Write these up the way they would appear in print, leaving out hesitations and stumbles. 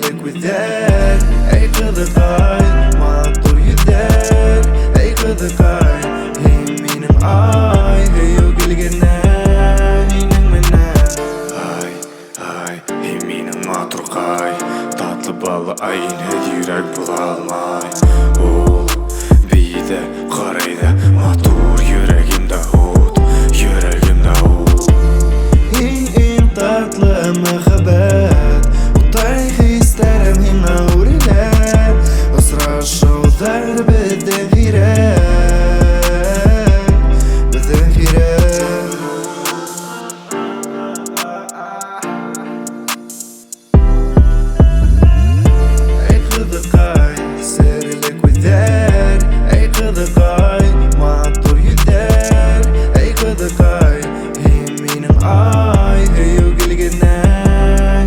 Серле күҙҙәр, эй ҡыҙыҡай, матур йөҙҙәр, эй ҡыҙыҡай, һин минең ай, һөйөү гел генә һинең менән. Ай, ай, һин минең матурҡай. Татлы баллы ай, һинһеҙ йөрәк була алмай. Ул бейей ҙә, ҡарай ҙа матур. Йөрәгемдә ут, йөрәгемдә ут. Һин иң татлы мөхәббәт, уттай хистәрем һиңә үрелә. Осрашыуҙар беҙҙең һирәк, беҙҙең һирәк. Эй ҡыҙыҡай, серле күҙҙәр, эй ҡыҙыҡай, матур йөҙҙәр, эй ҡыҙыҡай, һин минең ай, һөйөү гел генә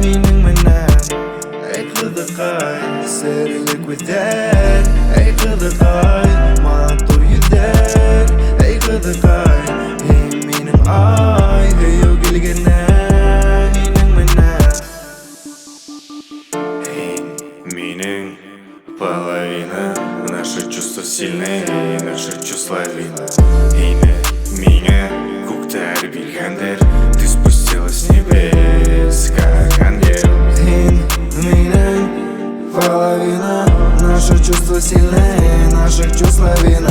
һинең менән. Эй ҡыҙыҡай, серле күҙҙәр, эй ҡыҙыҡай, матур йөҙҙәр, эй ҡыҙыҡай, һин минең ай, һөйөү гел генә һинең менән. Һин минең половина. Наши чувства сильны, наши чувства лавина. Һине миңә күктәр биргәндер. Ты спустилась с небес, как ангел. Һин минең половина. Наши чувства сильны, наших чувств лавина.